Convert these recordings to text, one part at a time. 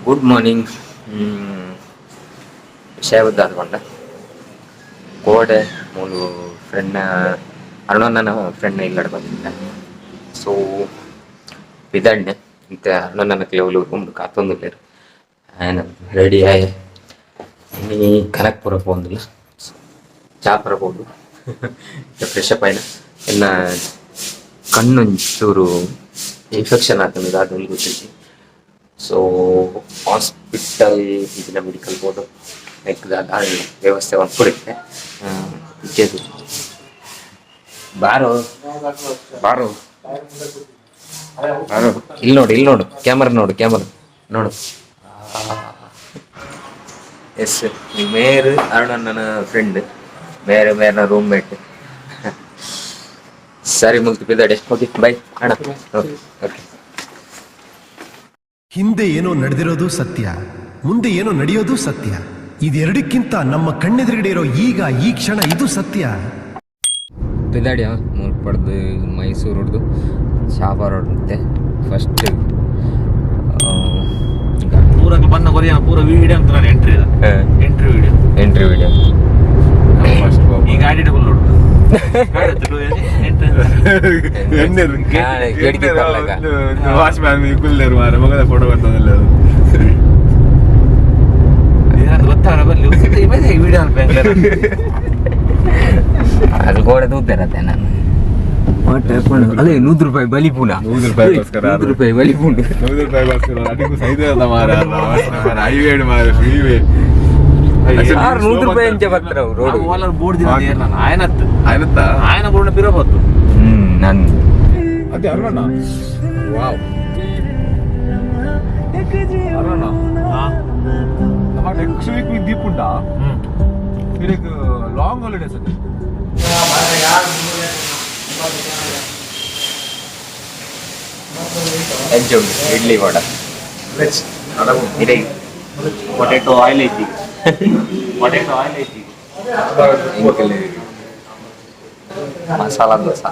Good morning. ವಿಷಯ ಪಂಡ ಕೋಡೆ ಮೂಲು ಫ್ರೆಂಡ್ನ ಅರುಣಣ್ಣನ ಫ್ರೆಂಡ್ನ ಇಲ್ಲಡೆ ಬಂದಿದ್ದೆ. ಸೊ ಪಿದಣ್ಣೆ ಇತ್ತೆ ಅರುಣಣ್ಣನ ಕೆಲವು ರೂಮ್ ಕಾತೊಂದುಲ್ಲೆರ್. ಆಯನ ರೆಡಿ ಆಯೆ. ಇನಿ ಕನಕ್ಪುರ ಪೋಂದುಲ್ಲ, ಚಾಪುರ ಪೋದು ಫ್ರೆಶ್ ಅಪ್ ಆಯ್ನ. ಎನ್ನ ಕಣ್ಣೊಂಚೂರು ಇನ್ಫೆಕ್ಷನ್ ಆತಂದು ದಾದ ಗೊತ್ತಿಜ್ಜಿ. ಸೊ ಹಾಸ್ಪಿಟಲ್ ಇಜ್ಜಿಂಡ ಮೆಡಿಕಲ್ ಬೋರ್ಡ್ ಐಕ್ ದಾದ ವ್ಯವಸ್ಥೆ ಮಲ್ಪೊಡಿತ್ತೆ. ಬಾರೋ ಬಾರೋ ಬಾರೋ, ಇಲ್ಲಿ ನೋಡು, ಇಲ್ಲಿ ನೋಡು, ಕ್ಯಾಮರಾ ನೋಡು, ಕ್ಯಾಮರಾ ನೋಡು. ಎಸ್, ಮೇರ್ ಅರುಣಣ್ಣನ ಫ್ರೆಂಡ್, ಮೇರೆ ಮೇರ್ನ ರೂಮ್ ಮೇಟ್. ಸರಿ, ಮುಲ್ತು ಪಿದಾಡೆ. ಓಕೆ, ಬೈ ಅಣ್ಣ. Okay okay. ಹಿಂದೆ ಏನೋ ನಡೆದಿರೋದು ಸತ್ಯ, ಮುಂದೆ ಏನೋ ನಡೆಯೋದು ಸತ್ಯ. ಇದೆರಡಕ್ಕಿಂತ ನಮ್ಮ ಕಣ್ಣೆದುರುಗಡೆ ಇರೋ ಈಗ ಈ ಕ್ಷಣ ಇದು ಸತ್ಯ. ಪಿದಾಡಿಯ ಮುಲ್ಪಡ್ದು ಮೈಸೂರು ಹಿಡ್ದು ಶಾಬಾರ್ ಹೊಡ್ತೆ ಫಸ್ಟ್. ಪೂರ ಬಂದ ಕೊರಿಯ ಪೂರ ವಿಡಿಯೋ ಅಂತ ನಾನು entry entry video. Entry video. ಈ ಗಾಡಿ ನೋಡು. ವಾಚ್ಮ್ಯಾನ್ ಕುಲ್ಲೇರು ಮಾರ ಮಗದ ಫೋಟೋ ಬರ್ತದಲ್ಲ. ಗೊತ್ತಾಗ ಬರ್ಲಿ ವಿಡಿಯೋ. ಅದು ಗೋಡೆ ತೂತಿರತ್ತೆ ನಾನು. ಅದೇ 100 ರೂಪಾಯಿ ಬಲಿಪುನ. 100 ರೂಪಾಯಿಗೋಸ್ಕರ. 100 ರೂಪಾಯಿ ಬಲಿಪುಂಡು. 100 ರೂಪಾಯಿಗೋಸ್ಕರ ಅದಕ್ಕೂ ಸೈಜ್ ಮಾರ ಹೈವೇ ಮಾರ ಫ್ರೀವೇ. 100 ರೂಪಾಯಿ ಅಂಚೆ ಬರ್ತಾರೆ ಅವ್ರು ರೋಡ್. ಬೋರ್ಡ್ ದಿನ ಆಯನತ್ತು. ಆಯ್ತಾ? ಆಯನ ಬೋರ್ಡ್ ಪಿರಬಹುದು. ನಾನು ಅದೇ ಅರುಣಣ್ಣ, ವಾವ್ ಅರುಣಣ್ಣ. ನಮ್ಮ ನೆಕ್ಸ್ಟ್ ವೀಕ್ ದೀಪ್ ಉಂಟಾ? ಇದಕ್ಕೆ ಲಾಂಗ್ ಹಾಲಿಡೇಸ್ ಅದು. ಎಂಚ ಉಂಟು ಇಡ್ಲಿ ವಡ? ಇದೆ. ಪೊಟೆಟೊ ಆಯಿಲ್ ಐತಿ, ಪೊಟೆಟೊ ಆಯಿಲ್ ಐತಿ. ಮಸಾಲಾ ದೋಸೆ.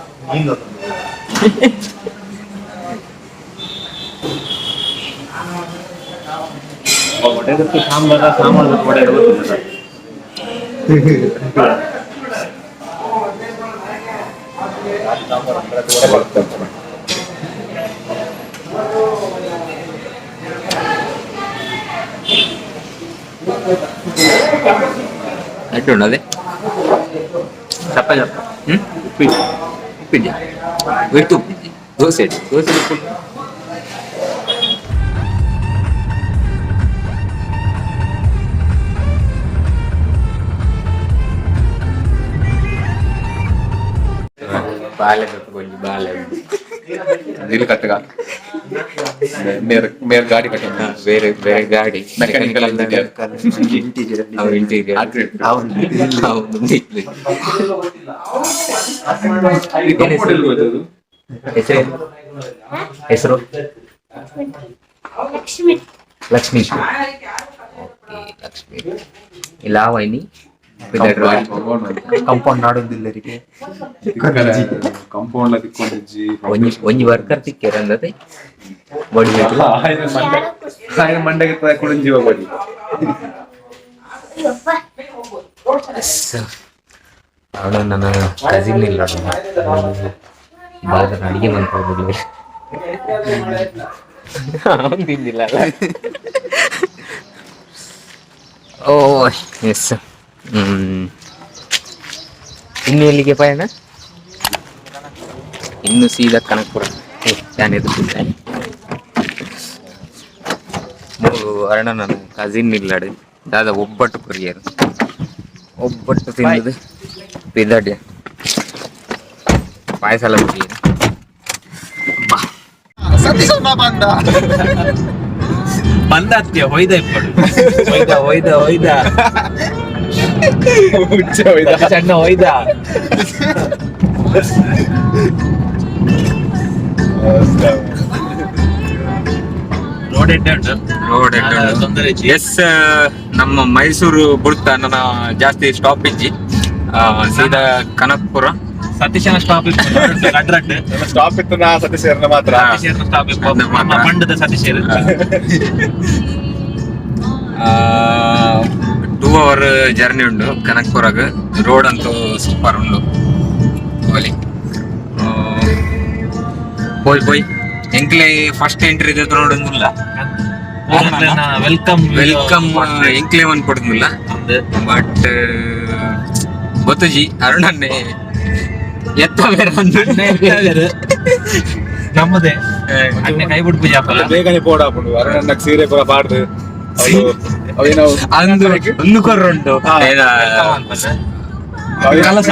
ಪೊಟೆಟೊ ಸಾಂಬಾರ, ಸಾಂಬಾರ್ ಪೊಟೆಟೊ ಗೊತ್ತಿಲ್ಲ. ಎಟ್ಟು ಉಂಟು ಅದೇ? ಚಪ್ಪ ಚಪ್ಪ. ಉಪ್ಪಿಟ್ಟು ಉಪ್ಪಿದ್ಯಾ? ಬಿಟ್ಟು ಉಪ್ಪಿದ್ದಿ ದೋಸೆ ಇಡು, ದೋಸೆ ಉಪ್ಪು. ಬಾಳೆ ಕೊಂಚ ಬಾಳೆ. ಇಲ್ಲಿ ಕಟ್ಟಗ ಮೇರ್ ಮೇರ್ ಗಾಡಿ ಕಟ್ಟ. ಬೇರೆ ಬೇರೆ ಗಾಡಿ. Mechanical engineer. ಅವು ಇಂಟೀರಿಯರ್ ಹೌದು. ಹೆಸರೇನು? ಹೆಸರು? ಲಕ್ಷ್ಮಿ. ಲಕ್ಷ್ಮೀಶ್. ಓಕೆ, ಲಕ್ಷ್ಮಿ. ಇಲ್ಲ ವೈನಿ. ಕಂಪೌಂಡ್ ನಾಡೊಂದಿಲ್ಲರಿಗೆ. ಕಾಂಪೌಂಡ್ ತಿಕ್ಕೊಂಡಿಜ್ಜಿ. ಒಂಜಿ ಒಂಜಿ ವರ್ಕರ್ ತಿಕ್ಕೆರ್ ಅಂದತೆ ಬಡಿ. ఆయన ಮಂಡಗೆ ಕುಡಿಂಜಿ ಬಡಿ. ಅವಳು ನನ್ನ ಕಸಿನ್ ಇಲ್ಲ, ಬಾದ ಅಡಿಗೆ ಮಾಡ್ಕೊಂಡು ಅವನು ತಿಂದಿಲ್ಲ ಅಲ್ಲ. ಓ ಎಸ್. ಇನ್ನು ಎಲ್ಲಿಗೆ ಪಯಣ? ಇನ್ನು ಸೀದಾ ಕನಕಪುರ. ಏ ನಾನು ಎದುರಿಸಿದ್ದೆ ಮೂರು ಅರಣ ನನ್ನ ಕಸಿನ್ ಇಲ್ಲಾಡು. ದಾದ ಒಬ್ಬಟ್ಟು ಕೊರಿಯರು, ಒಬ್ಬಟ್ಟು ತಿನ್ನದು ಪಿದಾಡ್ಯ ಪಾಯಸ ಎಲ್ಲ ಕುಡಿಯರು. ಬಾ. ಬಂದ ಅತ್ಯ ಹೊಯ್ದ ಇಪ್ಪಡು ಹೊಯ್ದ ಹೊಯ್ದ ಹೊಯ್ದ. ಸಣ್ಣ ಹೊಯ್ದ. ರೋಡ್ ಎಡ್ಡೆ ಉಂಟು. ರೋಡ್. ತೊಂದರೆ ಇಜ್ಜಿ. ಎಸ್, ನಮ್ಮ ಮೈಸೂರು ಬುಡ್ತ ನನ್ನ ಜಾಸ್ತಿ ಸ್ಟಾಪ್ ಇಜ್ಜಿ. ಸೀದಾ ಕನಕ್ಪುರ. ಸತೀಶನ ಸ್ಟಾಪ್ ಇತ್ತು ಅಡ್ರಡ್. ಸ್ಟಾಪ್ ಇತ್ತು ನಾ ಸತೀಶ್ ಮಾತ್ರ. ಸತೀಶನ ಸ್ಟಾಪ್ ಇತ್ತು ನಮ್ಮ ಮಂಡದ ಸತೀಶರು. 2 hour journey ಉಂಡು ಕನಕ್ಪುರಗ್. ರೋಡ್ ಅಂತೂ ಸೂಪರ್ ಉಂಡು. ಹೋಲಿ ಪೋಯ್ ಪೋಯ್ ಎಂಕ್ಲೆ ಫಸ್ಟ್ ಎಂಟ್ರಿ ಇದೆ ನೋಡೊಂದುಲ್ಲ. Welcome. Welcome ಎಂಕ್ಲೆ one ಕೊಡುದಿಲ್ಲ. ಬಟ್ ಗೊತ್ತುಜಿ ಅರುಣನ್ನೇ ಎತ್ತ ಬೇರೆ ಒಂದು. ನಮ್ಮದೇ ಅಣ್ಣೆ ಕೈ ಬಿಡ್ಪು ಜಾಪಲ. ಬೇಗನೆ ಪೋಡಾಪುಂಡು ಅರುಣಣ್ಣಗ್ ಸೀರೆ ಪೂರ ಪಾಡ್ದು ಅವೇನೋ ಅಂದು ಒಂದು ಕೊರ್ರುಂಟು ಏನ, ಕಲಸ.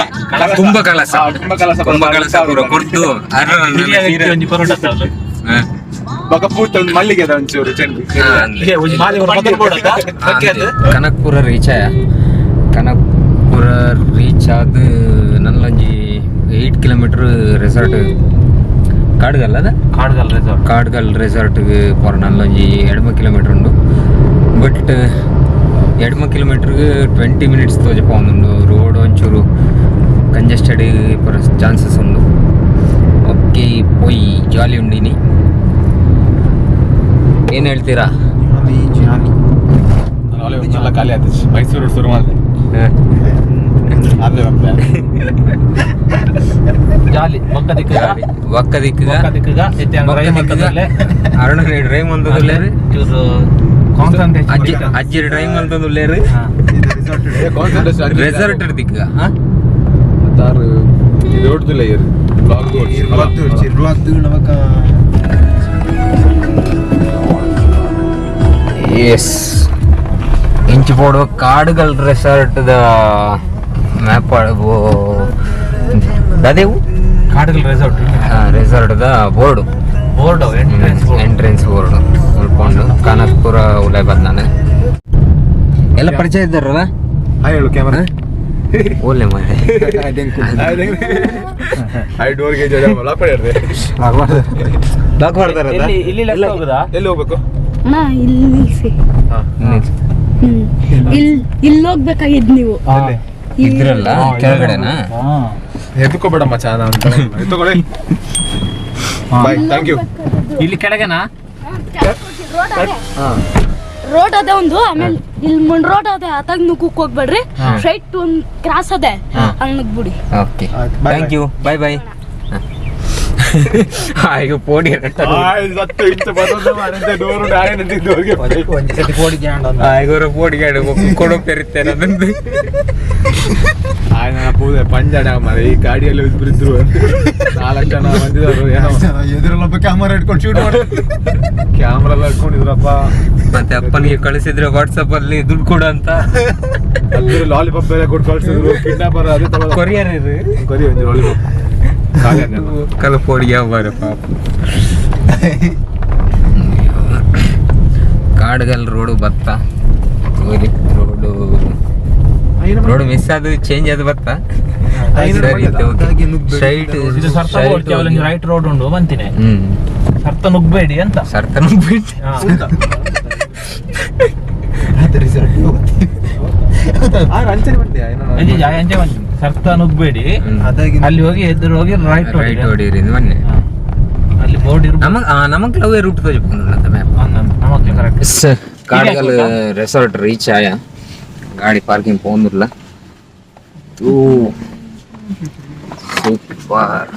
ಕುಂಭ ಕಲಸ. ಕುಂಭ ಕಲಸ. ಕುಂಭ ಕಲಸ ಪೂರ ಕೊರ್ದು ಅರುಣನ್ನ ಹಿರಿಯ ವ್ಯಕ್ತಿ ಸೀರೆ ಒಂಜಿ ಪರೋಟ ತಾವು. ಹ. ಬೊಕ ಪೂತ ಒಂಜಿ ಮಲ್ಲಿಗೆದ ಒಂಚೂರು ಚೆಂಡು. ಹಾ, ಅಂದೆ. ಒಂಜಿ ಮಾಲಿ ಪತ್ರ ಬೋಡತ್ತ ಹಾ, ಅಂದೆ. ಕನಕ್ಪುರ ರೀಚ್ ಆಯ. ಕನಕ್ಪುರ ರೀಚ್ ಆದ ನಲ್ಲೊಂಜಿ 8 ಕಿಲೋಮೀಟರ್ ರೆಸಾರ್ಟ್ ಕಾಡ್ಗಲ್ ಅದ. ಕಾಡ್ಗಲ್ ರೆಸಾರ್ಟ್. ಕಾಡ್ಗಲ್ ರೆಸಾರ್ಟ್ಗೆ ಪೋರ ನಲ್ಲೊಂಜಿ 2 ಕಿಲೋಮೀಟರ್ ಉಂಡು. ಬಟ್ 2 ಕಿಲೋಮೀಟರ್ಗೆ 20 ಮಿನಿಟ್ಸ್ ತೋಜಪ್ಪ ಒಂದುಂಡು. ರೋಡ್ ಒಂಚೂರು ಕಂಜೆಸ್ಟೆಡ್ ಪೂರ ಚಾನ್ಸಸ್ ಉಂಡು. ಓಕೆ, ಪೋಯ್ ಜಾಲಿ ಉಂಡಿನಿ. ಏನು ಹೇಳ್ತೀರಾ? നല്ല ಖಾಲಿ ಆಯ್ತು. ಮೈಸೂರು ಶುರು ಮಾಡಿದೆ ಅಲ್ಲೇ. ಜಾಲಿ ಬೊಕ್ಕ ದಿಕ್ಕುಗ. ಒಕ್ಕ ದಿಕ್ಕುಗ. ಬೊಕ್ಕ ದಿಕ್ಕುಗ ಇತ್ತೆ ಅಂಗ್ ರೈ ಮಂತದಲ್ಲೇ. ಅರುಣ ಡ್ರೈವ್ ಮಂತದುಲ್ಲೇರು. ಚೂರು ಕಾನ್ಸಂಟ್ರೇಷನ್. ಅಜ್ಜಿ ಅಜ್ಜಿ ಡ್ರೈವ್ ಮಂತದುಲ್ಲೇರು. ರೆಸಾರ್ಟ್ ದಿಕ್ಕುಗ. ರೋಡ್ ಎಸ್, ಇಂಚಿಪೋಡು ಕಾಡುಗಲ್ resort the map ದದೇವು. Kadgal resort. Resort the board. Board, entrance. Entrance board ಉಳ್ಕೊಂಡು ಕನಕ್ಪುರ ಉಲೈ ಬಂದಾನೆ. ಎಲ್ಲ ಪರಿಚಯ ಇದ್ದಾರಲ್ಲ. ಹಾಯ್ ಹೇಳು ಕ್ಯಾಮರಾ. ಓಲೆ ಮಾರೆ. I ಡೋರ್ಗೆ ಲಾಕ್ ಮಾಡಿರ್ದೆ. ಲಾಕ್ ಮಾಡ್ತಾರ. ಇಲ್ಲಿ ಇಲ್ಲಿ ಲೆಫ್ಟ್ ಹೋಗುದಾ? ಎಲ್ಲಿ ಹೋಗ್ಬೇಕು? ಅಣ್ಣ, ಇಲ್ಲಿ ನಿಲ್ಸಿ. ಇಲ್ಲಿ ಇಲ್ಲಿ ಹೋಗ್ಬೇಕಾಗಿದ್ ನೀವು. ಇದ್ರಲ್ಲ ಕೆಳಗಡೆನಾ? ಹೆದರ್ಕೋಬೇಡ ಮಚ್ಚಾ, ನಾನು ತಗೊಳ್ಳಿ. Bye, thank you. ಇಲ್ಲಿ ಕೆಳಗೆನಾ? ರೋಡ್ ಅದೇ ಒಂದು, ಆಮೇಲೆ ಇಲ್ಲಿ ಮುಂಡ್ ರೋಡ್ ಅದೇ, ಅತ್ತಾಗ ನುಗ್ಗಕ್ ಹೋಗ್ಬೇಡ್ರಿ. ಸ್ಟ್ರೈಟ್ ಒಂದ್ ಕ್ರಾಸ್ ಅದೇ, ಹಂಗ್ ನುಗ್ಬಿಡಿ. Okay, thank you, bye bye. ಈಗ ಪೋಡಿ. ಡೋರ್ ಪೋಡಿ ಕೊಡೋ ಪೆರಿತೇನೆ ಅದೊಂದು. ಪಂಜಾಡ ಮಾರೆ, ಈ ಗಾಡಿಯಲ್ಲಿ ಇಬ್ರು ಇದ್ರು, ನಾಲ್ಕು ಜನ ಬಂದಿದ್ರು ಏನೋ. ಎದುರಲ್ಲೊಬ್ಬ ಕ್ಯಾಮರಾ ಇಟ್ಕೊಂಡು ಶೂಟ್ ಮಾಡಿ. ಕ್ಯಾಮ್ರಾ ಎಲ್ಲ ಇಟ್ಕೊಂಡಿದ್ರಪ್ಪ. ಮತ್ತೆ ಅಪ್ಪನಿಗೆ ಕಳಿಸಿದ್ರೆ ವಾಟ್ಸಪ್ ಅಲ್ಲಿ ದುಡ್ಡು ಕೊಡು ಅಂತ. ಅದ್ರ ಲಾಲಿಪಾಪ್ ಬೇರೆ ಕೊಟ್ಟು ಕಳ್ಸಿದ್ರು, ಕಿಡ್ನಾಪರ್ ಅದೇ ತಗೊಳ್ಳ. ಕೊರಿಯರ್ ಇದು. ಕೊರಿ ಒಂದು ಲಾಲಿಪಾಪ್. ಕಲ ಪೋಡಿ ಬಾರ ಪಾಪ. ಕಾಡ್ಗಲ್ ರೋಡು ಬತ್ತ road road miss ಅದು ಚೇಂಜ್ ಅದು ಬತ್ತ. ಸರಿ, ಸ್ಟ್ರೈಟ್. ಇದು ಸರ್ತ ಬೋರ್ಡ್ ರೈಟ್ road ಉಂಟು ಬಂತೀನಿ. ಹ್ಮ್. ಸರ್ತ ನುಗ್ಬೇಡಿ ಅಂತ. ಸರ್ತ ನುಗ್ಬಿಟ್ಟು. ಅಂಚೆ ಬಂತೀನಿ, ಸರ್ತ ನುಗ್ಬೇಡಿ. ಅಲ್ಲಿ ಹೋಗಿ ಎದುರು ಹೋಗಿ ರೈಟ್. ರೈಟ್ ಹೊಡೀರಿ ಇದು ಮೊನ್ನೆ. ಅಲ್ಲಿ ಬೋರ್ಡ್ ಇರ್ಬೋದು. ನಮಗ್ ನಮಗ್ ಲವ್ ರೂಟ್ ತೋಜ್ ಮ್ಯಾಪ್. ನಮಗ್ correct. ಕಾಡ್ಗಲ್ ರೆಸಾರ್ಟ್ reach ಆಯ. ಗಾಡಿ ಪಾರ್ಕಿಂಗ್ ಪೋಂದಿಲ್ಲ. ಸೂಪರ್.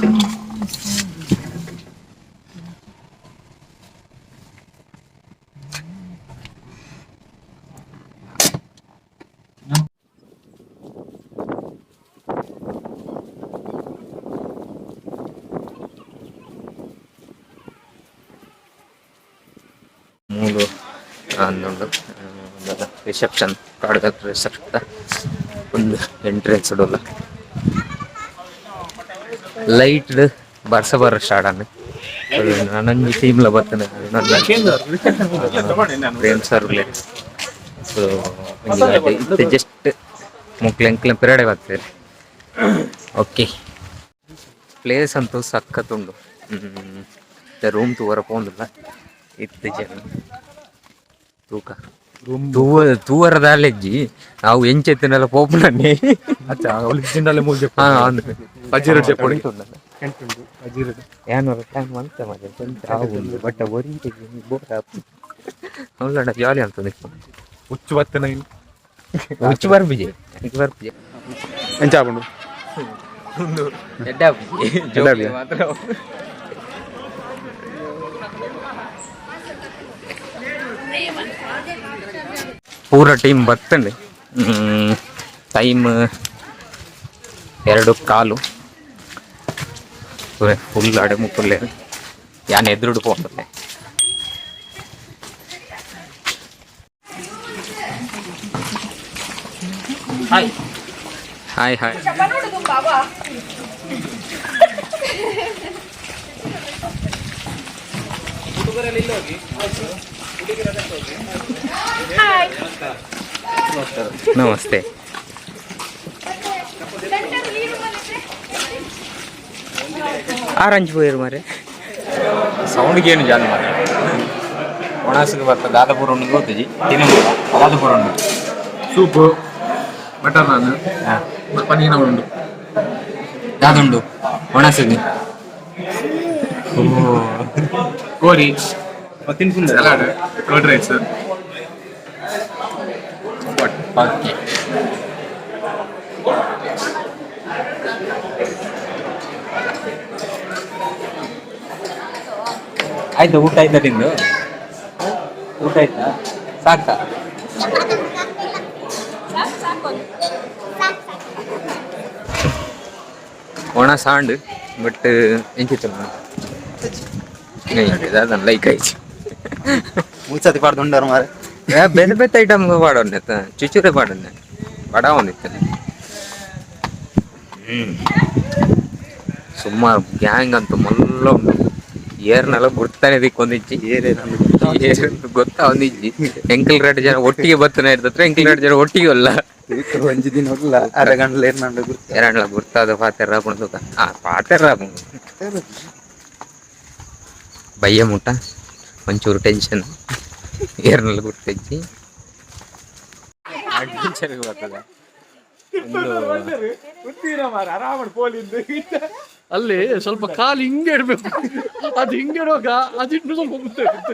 ಮೂಲು ಅಂದುಂಡು ರಿಸೆಪ್ಷನ್ ಕಾಡ್ಗಲ್ ರೆಸಾರ್ಟ್ ಒಂದು ಎಂಟ್ರೆನ್ಸ್ ಉಡುಲ್ಲ. ಲೈಟ್ ಬರ್ಸ ಬರ ಸ್ಟಾರ್ಟ್ ಅನ್ನ ನಾನೊಂಜಿ ಟೀಮ್ಲ ಬರ್ತೇನೆ ಪ್ರೇಮ್ ಸರ್. ಸೊ ಇತ್ತೆ ಜಸ್ಟ್ ಮುಕ್ಲೆ ಎಂಕ್ಲೆ ಪಿರಡೆ ಬರ್ತದೆ. ಓಕೆ, ಪ್ಲೇಸ್ ಅಂತೂ ಸಖತ್ತುಂಡು. ರೂಮ್ ತೂವರ ಪೋಂದಿಲ್ಲ ಇತ್ತೆ ಜನ ತೂಕ ತೂವ ತೂವರ ದಾಲೆಜ್ಜಿ ನಾವು ಎಂಚೆತ್ತಿನೆಲ್ಲ ಪೋಪುನನ್ನೇ. ಅಚ್ಚಾ, ಅವ್ಳು ಜಿಂಡಲ್ಲೇ ಮೂರು ಹಾ ಅಂದ್. ಪಜ್ಜಿ ಚೆಪ್ಪಡಿ. ಯಾನೊರ ಪ್ಲಾನ್ ಮಂತ ಮಾರ್ರೆ, ಬಟ್ ಒರಿ ಬೋರ್ ಆಪುಂಡು. ಅವುಲಂಡ ಜಾಲಿ ಅಂತದೆ. ಉಚ್ಚು ಬತ್ತನ. ಉಚ್ಚು ಬರ್ಪುಜಿ, ಎಂಕ್ ಬರ್ಪುಜಿ. ಎಂಚ ಆಪುಂಡು? ಎಡ್ಡೆ ಆಪುಜಿ. ಜೋಕ್ಲೆ ಮಾತ್ರ. ಪೂರ ಟೀಮ್ ಬತ್ತಂಡು. ಟೈಮ್ 2:15. ಫುಲ್ ಅಡೆ ಮುಕ್ಕುಲ್ಲೆ. ಯಾನ್ ಎದುರುಡು ಪೋಂಡಲೆ. Hi hi hi. ನಮಸ್ತೆ. ಆರಂಜ್ ಪೋಯಿರು ಮಾರೆ. ಸೌಂಡ್ ಗೇನು ಜಾನ್ ಮಾರೆ. ಒಣಸುಗೆ ಬರ್ತದೆ. ದಾದಪುರ ಉಂಡು, ಗೊತ್ತುಜಿ. ತಿನ್ನು, ದಾದಪುರ ಉಂಡು. ಸೂಪು, ಬಟರ್ ನಾನ್, ಪನ್ನೀರ್ ಉಂಡು. ದಾದುಂಡು ಒಣಸುಗೆ? ಕೋರಿ, salad, curd rice. Okay. ಆಯ್ತು, ಊಟ ಆಯ್ತಾ ನಿಂದು? ಊಟ ಆಯ್ತಾ? ಸಾಕಾ? ಒಣ ಸಾಂಡ್, ಬಟ್ ಎಂಚಿತ್ತು ಲೈಕ್ ಆಯ್ತು. ಮುಲ್ಸತಿ ಪಾಡ್ದುಂಡರು ಮಾರೆ. ಬೇರೆ ಬೇರೆ ಐಟಮ್ ಪಾಡೋನೆ, ಚುಚುರೆ ಪಾಡೋನೆ, ಬಡಾವೊಂದಿತ್ತನೆ. ಸುಮಾರು ಗ್ಯಾಂಗ್ ಅಂತೂ ಮಲ್ಲ ಉಂಡು. ಏರ್ನೆಲ್ಲ ಗುರ್ತಾನೆ ದಿಕ್ಕೊಂದಿಜ್ಜಿ, ಏರ್ ಗೊತ್ತಾ ಒಂದಿಜ್ಜಿ. ಎಂಕಲ್ ರೆಡ್ ಜನ ಒಟ್ಟಿಗೆ ಬತ್ತನೆ ಇರ್ತತ್ರ, ಎಂಕಲ್ ರೆಡ್ ಜನ ಒಟ್ಟಿಗೆ ಅಲ್ಲ. ಒಂಜಿ ದಿನ ಹೋಗ್ಲ ಅರೆ ಗಂಟಲೆ ಏರ್ನಂಡ ಗುರ್ತ. ಏರಂಡ್ಲ ಗುರ್ತಾದ ಪಾತೆರ ಪುಣದುಕ. ಆ ಪಾತೆರ ಬಯ್ಯ ಮುಟ್ಟ ಒಂಚೂರು ಟೆನ್ಷನ್, ಏರ್ನೆಲ್ಲ ಗುರ್ತಿಜ್ಜಿ. ಅಡ್ವೆಂಚರ್ಗೆ ಬರ್ತದೆ ಒಂದು. ಅಲ್ಲಿ ಸ್ವಲ್ಪ ಕಾಲು ಹಿಂಗೆ ಇಡಬೇಕು. ಅದು ಹಿಂಗೆ ಇಡುವಾಗ ಅದು ಇನ್ನು ಸ್ವಲ್ಪ ಮುಂದೆ ಇರುತ್ತೆ.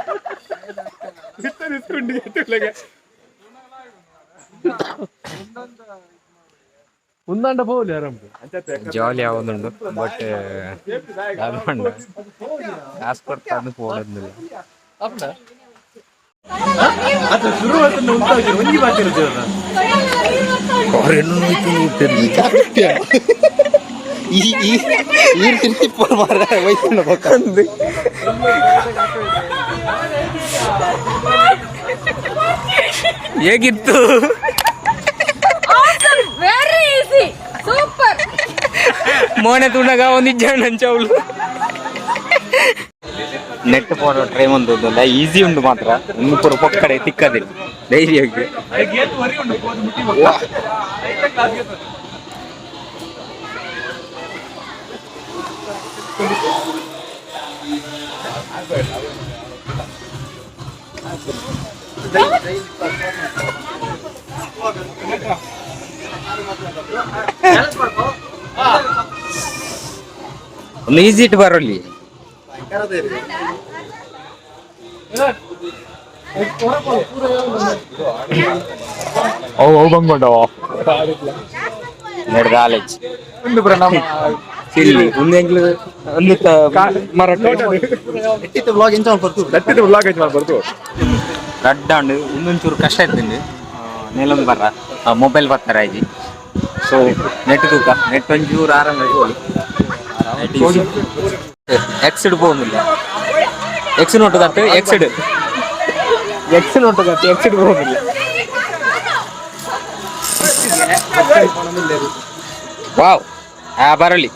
ಮುಂದಾಂಡ ಪೋಲಿ ಆರಾಮ್. ಜಾಲಿ ಆವೊಂದುಂಡು, ಬಟ್ ದಾದ ಕಾಸು ಕೊಡ್ತಾ ಪೋಡೊಂದಿಲ್ಲ. ಅಪ್ಪ. ಈ ಈ ಈರ್ ತಿರ್ತಿಪ್ಪರು ಮಾರೆ ವೈತುಂಡ ಬೊಕ್ಕ. ಹೇಗಿತ್ತು? Very easy, super. ಮೋನೆ ತೂನಗ ಒಂದಿಜ್ಜಾಂಡ್ ಅಂಚವುಲು. ನೆಟ್ ಪೋರ ಟ್ರೈ ಒಂದಲ್ಲ, ಈಸಿ ಉಂಡು ಮಾತ್ರ. ಒಂದು ಪೂರ ಪೊಕ್ಕಡೆ ತಿಕ್ಕದಿಲ್ಲ ಧೈರ್ಯಕ್ಕೆ. ಒಂದು ಈಸಿ ಇಟ್ಟು ಬರೋಲಿ. ಅವು ಅವು ಬಂದ್ಕೊಂಡವ. ನೆಡ್ದ ಕಾಲೇಜ್ ಇಲ್ಲಿ ಒಂದು ಎಂಕ್ಲು ಒಂದು ಮರ. ಬ್ಲಾಗ್ ಎಂಚ ಬರ್ತು? ದಟ್ಟಿದ ಬ್ಲಾಗ್ ಐತಿ ಬರ್ತು. ರಡ್ಡಾಂಡ್ ಒಂದೊಂಚೂರು ಕಷ್ಟ ಇರ್ತಂಡು. ನೆಲೊಂದು ಬರ್ರ ಮೊಬೈಲ್ ಬರ್ತಾರೆ ಆಯ್ತು. ಸೊ ನೆಟ್ ತೂಕ, ನೆಟ್ ಒಂಚೂರು ಆರಾಮ. ಎಕ್ಸಿಡ್ ಹೋಗಿಲ್ಲ. ಎಕ್ಸ್ ನೋಟು ದತ್ತು, ಎಕ್ಸಿಡ್, ಎಕ್ಸ್ ನೋಟು ದತ್ತು, ಎಕ್ಸಿಡ್ ಹೋಗಿಲ್ಲ. ವಾವ್, ಆ ಬರಲಿ.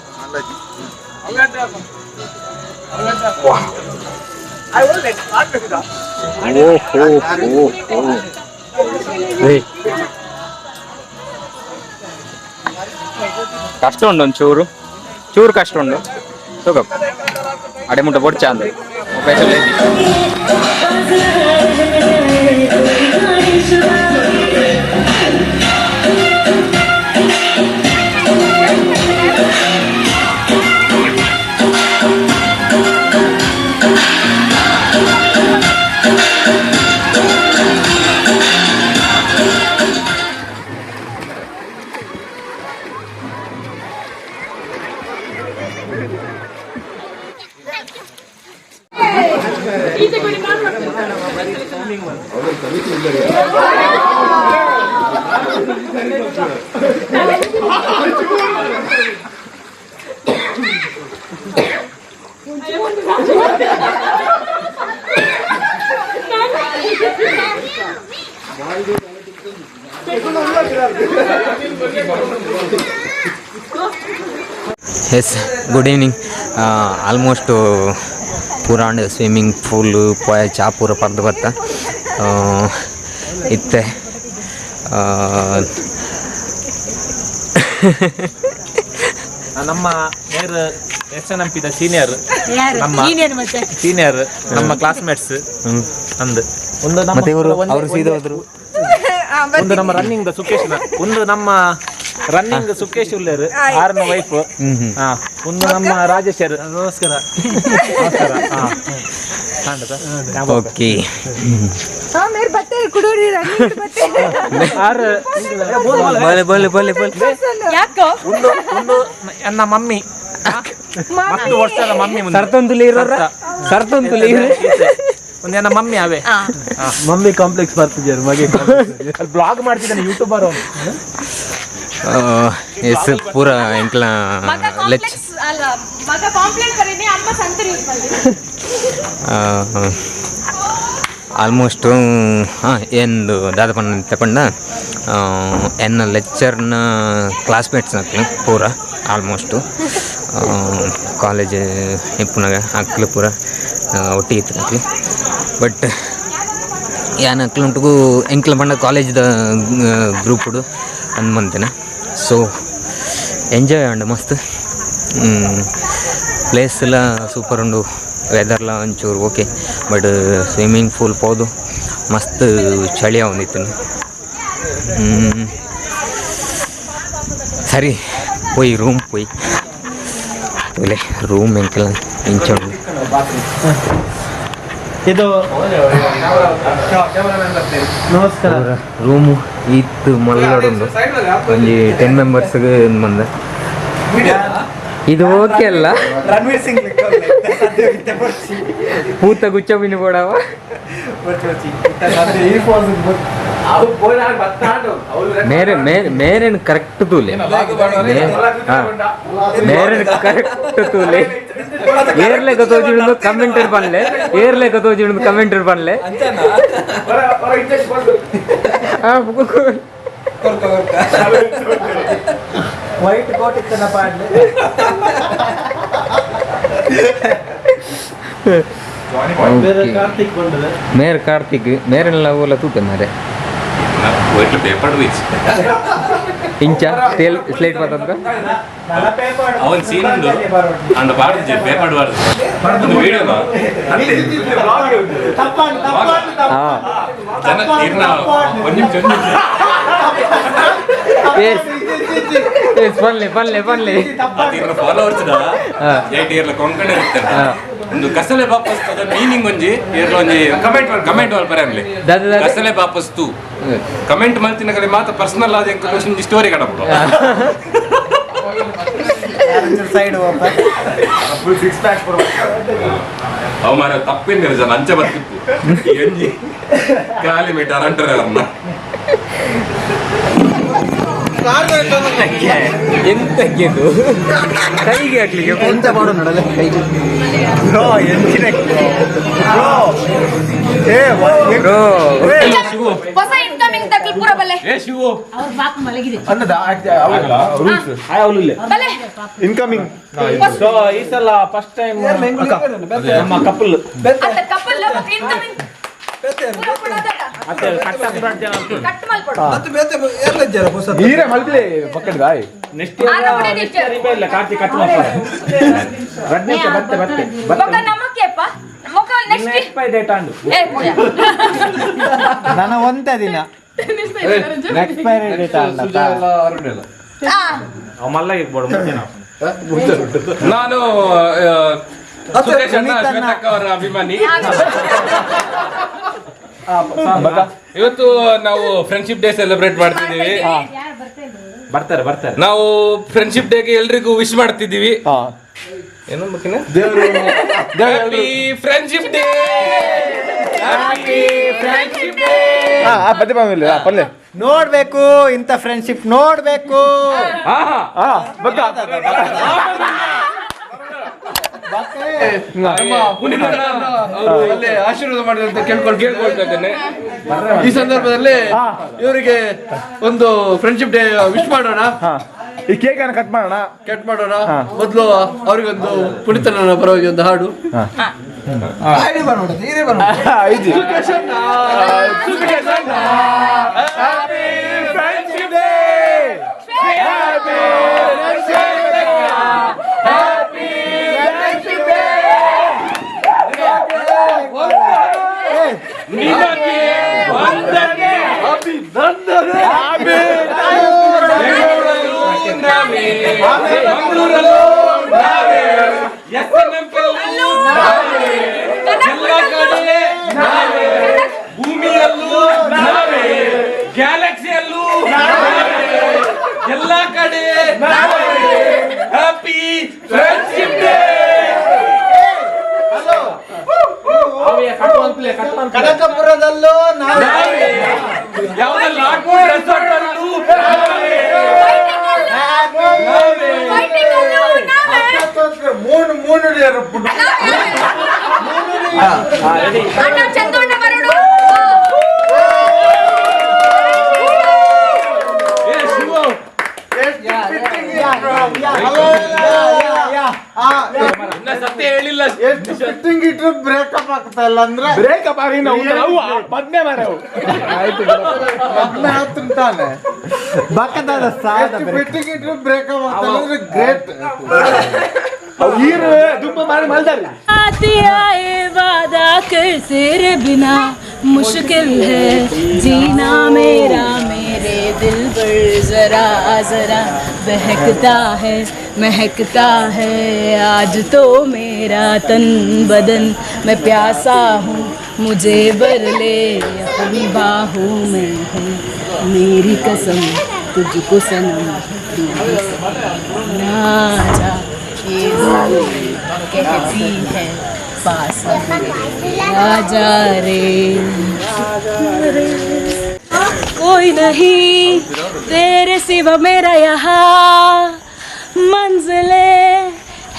ಓ ಹೋ ಹೋ ಹೋ. ಏಯ್. ಕಷ್ಟ ಉಂಟು, ಒಂದು ಚೂರು ಚೂರು ಕಷ್ಟ ಉಂಟು. ತಗೋ, ಅಡೆ ಮುಟ್ಟ ಬೊಡ್ಚ ಅಂದೆ. Mobile. Yes, good evening. Almost ಪೂರಾಂಡ್ swimming pool ಪೋಯ ಚಾ ಪೂರ ಪರ್ದು ಬತ್ತ ಇತ್ತೆ ನಮ್ಮ ಮೇರ್ ಎಸ್ ಎನ್ ಎಂಪಿದ ಸೀನಿಯರ್, ನಮ್ಮ ಸೀನಿಯರ್, ನಮ್ಮ ಕ್ಲಾಸ್ಮೇಟ್ಸ್ ಅಂದ್ ಒಂದು ನಮ್ಮ ಅವರು ಸೀದಾ ಹೋದ್ರು. ಒಂದು ನಮ್ಮ ರನ್ನಿಂಗ್ ಸುಕೇಶ್, ಒಂದು ನಮ್ಮ ರನ್ನಿಂಗ್ ಸುಕೇಶ್ ಉಲ್ಲೇರು ಆರನ ವೈಫ್, ಒಂದು ನಮ್ಮ ರಾಜೇಶ್. ನಮಸ್ಕಾರ ನಮಸ್ಕಾರ. ಓಕೆ ಬಲೆ ಬಲೆ ಬಲೆ ಬಲೆ. ಒಂದು ಒಂದು ನನ್ನ ಮಮ್ಮಿ, ಮತ್ತು ವರ್ಷದ ಮಮ್ಮಿ ಸರ್ತೊಂದುಲಿ ಇರೋರ ಸರ್ತೊಂದುಲಿ. ಒಂದು ನನ್ನ ಮಮ್ಮಿ ಅವೇ ಮಮ್ಮಿ ಕಾಂಪ್ಲೆಕ್ಸ್ ಬರ್ತಿದ್ದಾರೆ ಮಗೆ. ಬ್ಲಾಗ್ ಮಾಡ್ತಿದ್ದಾನೆ ಯೂಟ್ಯೂಬರ್ ಅವನು. ಎಸ್ ಪೂರ ಎಂಕ್ಲ ಲೆಚ್ ಆಲ್ಮೋಸ್ಟ್. ಹಾಂ, ಎಂದು ದಾದ ಪಂಡ ತಗೊಂಡ ಎನ್ನ ಲೆಕ್ಚರ್ನ ಕ್ಲಾಸ್ಮೇಟ್ಸ್ ಅಕ್ಲು ಪೂರ ಆಲ್ಮೋಸ್ಟು ಕಾಲೇಜ್ ಇಪ್ಪುನಾಗ ಅಕ್ಲು ಪೂರ ಒಟ್ಟಿಗೆ ಇತ್ತು ಅಕ್ಲು. ಬಟ್ ಯಾನ್ ಅಕ್ಲುಂಟುಗು ಎಂಕ್ಲ ಪಂಡ ಕಾಲೇಜ್ದ ಗ್ರೂಪುಡು ಅಂದ್ ಮಂತೇನೆ. ಸೊ ಎಂಜಾಯ್ ಆಂಡ್ ಮಸ್ತ್ ಪ್ಲೇಸ್ ಎಲ್ಲ ಸೂಪರ್ ಉಂಡು, ವೆದರ್ಲ ಒಂಚೂರು okay. But swimming pool ಪೋದು ಮಸ್ತ್ ಚಳಿ ಆವೊಂದಿತ್ತು. ಸರಿ ಪೋಯಿ ರೂಮ್ ಪೋಯಿ ತೂಲೆ ರೂಮ್ ಎಂಕಲ ಇಂಚ ಉಂಡು. ಇದು ನಮಸ್ಕಾರ. ರೂಮು ಇತ್ತು ಮಲ್ಲಡುಂಡು ಒಂಜಿ 10 ಮೆಂಬರ್ಸ್ಗೆ ಮಂದ. ಇದು ಓಕೆ ಅಲ್ಲ. ರಣವೀರ್ ಸಿಂಗ್ ಪೂತ ಗುಚ್ಚ ಬಿನಿ ಬೋಡವ. ಮೇರೆ ಮೇರೆ ಮೇರೇನು ಕರೆಕ್ಟ್ ತೂಲೆ, ಮೇರೇನು ಕರೆಕ್ಟ್ ತೂಲೆ. ಏರ್ಲೆಕ್ಕ ತೋಜಿಡುಂದು ಕಮೆಂಟರ್ ಪನ್ಲೆ, ಏರ್ಲೆಕ್ಕ ತೋಜಿಡುಂದು ಕಮೆಂಟರ್ ಪನ್ಲೆ. ವೈಟ್ ಕೋಟ್ ಇತ್ತನ ಪಾಡ್ಲೆ. ಬೇರೆ ಕಾರ್ತಿಕ್ ಬಂದ್ರೆ ಮೇರ್ ಕಾರ್ತಿಕ್ ಮೇರೆಲ್ಲ ಓಲ ತೂತೆ ಮಾರೆ ಪೇಪರ್ ರೀಚ್ ಇಂಚ ತೇಲ್ ಸ್ಲೇಟ್ ಬರ್ತಂತ ಅವನ್ ಸೀನ್ ಉಂಡು ಅಂಡ ಪಾಡ್ದು ಪೇಪರ್ ಪಾಡ್ದು ಒಂದು ವಿಡಿಯೋ ಜನ ಇರ್ನ ಒಂದು ನಿಮಿಷ ಒಂದು ನಿಮಿಷ. ಎಸ್ ಎಸ್ ಪನ್ಲೆ ಪನ್ಲೆ ಪನ್ಲೆ. ಇರ್ನ ಫಾಲೋವರ್ಸ್ ಏಟ್ ಇರ್ಲ ಕೊಂಕಣ ಇರ್ತಾರೆ. ಒಂದು ಕಸಲೆ ವಾಪಸ್ ಅದ ಮೀನಿಂಗ್ ಒಂಜಿ ಇರ್ಲ ಒಂಜಿ ಕಮೆಂಟ್ ಕಮೆಂಟ್ ಮಲ್ಪರೆ ದಾದ ದಾದ. ಕಸಲೆ ವಾಪಸ್ ತೂ ಕಮೆಂಟ್ ಮಲ್ತಿನ ಕಡೆ ಮಾತ್ರ ಪರ್ಸನಲ್ ಆದ ಒಂಜಿ story ಕಡಪುಡು. Side full six pack ಅವ ಮಾರ ತಪ್ಪಿನ ಜನ ಅಂಚೆ ಬರ್ತಿತ್ತು ಎಂಜಿ ಖಾಲಿ ಮೀಟರ್ ಅಂటారు ಅವ್ರನ್ನ. ಎಂತಕ್ಕೆದು ಕೈಗೆ ಹಾಕ್ಲಿಕ್ಕೆ ಎಂತ ಮಾಡೋ ನೋಡಲ್ಲ ಕೈಗೆ ಬ್ರೋ ಎಂಚಿನ ಬ್ರೋ ಏ ಬ್ರೋ ಹೊಸ ಇನ್ಕಮಿಂಗ್ ತಕ್ಲಿ ಪೂರ ಬಲ್ಲೆ ಏ ಶಿವು ಅನ್ನದ ರೂಲ್ಸ್ ಬಲ್ಲೆ ಇನ್ಕಮಿಂಗ್. ಸೊ ಈ ಸಲ ಫಸ್ಟ್ ಟೈಮ್ ನಮ್ಮ ಕಪಲ್ ಅತ್ತ ಕಪಲ್ ಇನ್ಕಮಿಂಗ್ ಪೂರ ಪೂರ ಕಟ್ ಮಲ್ಪಡು. ನೀರೇ ಮಲ್ಪಲೆ ಪಕ್ಕದ ನೆಕ್ಸ್ಟ್ ಆರ ಇಲ್ಲ ಕಾರ್ತಿಕ್ ಕಟ್ ಮಾಡ್ತಾರೆ. ರಡ್ನೇ ಬತ್ತೆ ಬತ್ತೆ ಬೊಕ ನಮಕ್ಕೆಪ್ಪ ಮೊಕ next expiry date ಅಂಡು ಏ ಪೋಯ ನನ್ನ ಒಂದೇ ದಿನ ಎಕ್ಸ್ಪೈರಿ ಡೇಟ್ ಅಲ್ಲ. ಅವ ಮಲ್ಲ ಇರ್ಬೋದು ಮುಂಚೆ ನಾವು. ನಾನು ಸುರೇಶ್ ಅಣ್ಣ ಶ್ವೇತಕ್ಕ ಅವರ ಅಭಿಮಾನಿ. ಇವತ್ತು ನಾವು friendship day celebrate ಮಾಡ್ತಿದ್ದೀವಿ. ಬರ್ತಾರೆ ಬರ್ತಾರೆ. ನಾವು ಫ್ರೆಂಡ್ಶಿಪ್ ಡೇಗೆ ಎಲ್ರಿಗೂ ವಿಶ್ ಮಾಡ್ತಿದ್ದೀವಿ. ಏನು happy friendship day. Happy friendship day. ಪಲ್ಲೆ ನೋಡ್ಬೇಕು, ಇಂಥ ಫ್ರೆಂಡ್ಶಿಪ್ ನೋಡ್ಬೇಕು. ಅಲ್ಲಿ ಆಶೀರ್ವಾದ ಮಾಡಿದಂತ ಕೇಳ್ಕೊಳ್ತಾ ಇದ್ದೇನೆ. ಈ ಸಂದರ್ಭದಲ್ಲಿ ಇವರಿಗೆ ಒಂದು ಫ್ರೆಂಡ್ಶಿಪ್ ಡೇ ವಿಶ್ ಮಾಡೋಣ. ಈ ಕೇಕ್ ಅನ್ನು ಕಟ್ ಮಾಡೋಣ. ಕಟ್ ಮಾಡೋಣ. ಮೊದಲು ಅವರಿಗೊಂದು ಪುನೀತನ ಪರವಾಗಿ ಒಂದು ಹಾಡು. ಭೂಮಿಯಲ್ಲೂ ನಾವೇ, ಗ್ಯಾಲಕ್ಸಿಯಲ್ಲೂ ಎಲ್ಲ ಕಡೆ ಹ್ಯಾಪಿ ಫ್ರೆಂಡ್ಶಿಪ್ ಡೇ. ಕನಕಪುರದಲ್ಲೂ ನಾವೇ, ಯಾವುದಲ್ಲ ರೆಸಾರ್ಟ್ ಅಲ್ಲೂ ಮೂರು ಮೂರು. ಅಣ್ಣ ಚಂದಣ್ಣ ಬರೋಡು. ಸತ್ಯ ಹೇಳಿಲ್ಲ. ಎಷ್ಟು ಫಿಟ್ಟಿಂಗ್ ಇಟ್ರು ಬ್ರೇಕಪ್ ಆಗ್ತಾ ಇಲ್ಲ ಅಂದ್ರೆ ಬ್ರೇಕಪ್ ಆಗಿ ನಾವು ಮದ್ಮೆ ಮಾರೆ ಮದ್ಮೆ ಆಗ್ತಿರ್ತಾನೆ. ಎಷ್ಟು ಫಿಟ್ಟಿಂಗ್ ಇಟ್ರು ಬ್ರೇಕಪ್ ಆಗ್ತಾ ಇಲ್ಲ ಅಂದ್ರೆ ಗ್ರೇಟ್. ದುಂಬ ಮಾರಿ ಮಲ್ದಾರಿ. आती आए वादा कर तेरे बिना मुश्किल है जीना मेरा, मेरे दिल पर जरा जरा बहकता है महकता है आज तो मेरा तन बदन, मैं प्यासा हूँ मुझे भर ले अपनी बाहों में है मेरी कसम तुझको सनम ना जा ये कहती है पास आजा रे। कोई नहीं तेरे सिवा मेरा यहाँ, मंजिले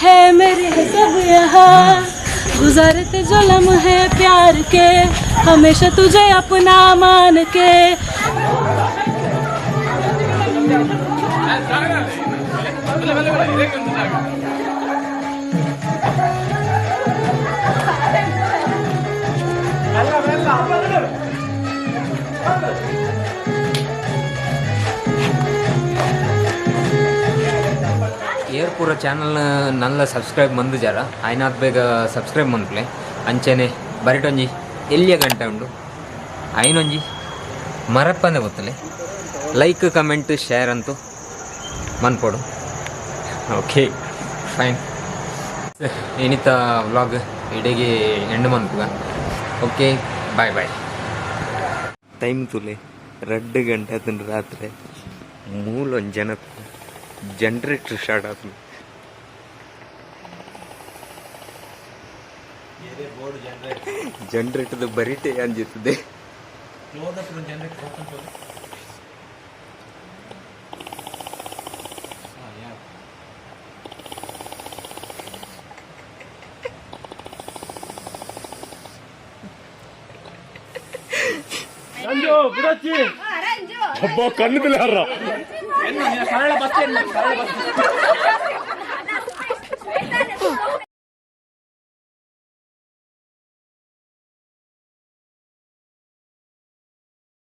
है मेरे सब यहाँ, गुजारते जो लम्हे प्यार के हमेशा तुझे अपना मान के। ಏರ್ಪೂರ ಚಾನಲ್ ನಲ್ಲ ಸಬ್ಸ್ಕ್ರೈಬ್ ಮಂದು ಜರ ಆಯ್ನಾತ್ ಬೇಗ ಸಬ್ಸ್ಕ್ರೈಬ್ ಮನ್ಪುಲೆ. ಅಂಚೆನೆ ಬರಿಟೊಂಜಿ ಎಲ್ಲಿಯ ಗಂಟೆ ಉಂಡು ಐನೊಂಜಿ ಮರಪ್ಪಂದೆ ಗೊತ್ತಲೆ ಲೈಕ್ ಕಮೆಂಟ್ ಶೇರ್ ಅಂತೂ ಮನ್ಪೋಡು. ಓಕೆ ಫೈನ್, ಏನಿತ್ತ ವ್ಲಾಗ್ ಇಡೀ ಎಂಡ್ ಮನ್ಪುಗ. Okay bye bye. ಟೈಮ್ ತುಲೆ 2 ಗಂಟೆ ಆತನ ರಾತ್ರಿ ಮೂಲೊಂದು ಜನ ಜನರೇಟರ್ ಸ್ಟಾರ್ಟ್ ಆತು. ಜನರೇಟರ್ ಬರಿಟೆ ಅಂಜಿತ್ತದೆ. ರಂಜು ಕಣ್ಣು ಬಿಲ್ಲಾರ. ಸರಳ ಬಸ್.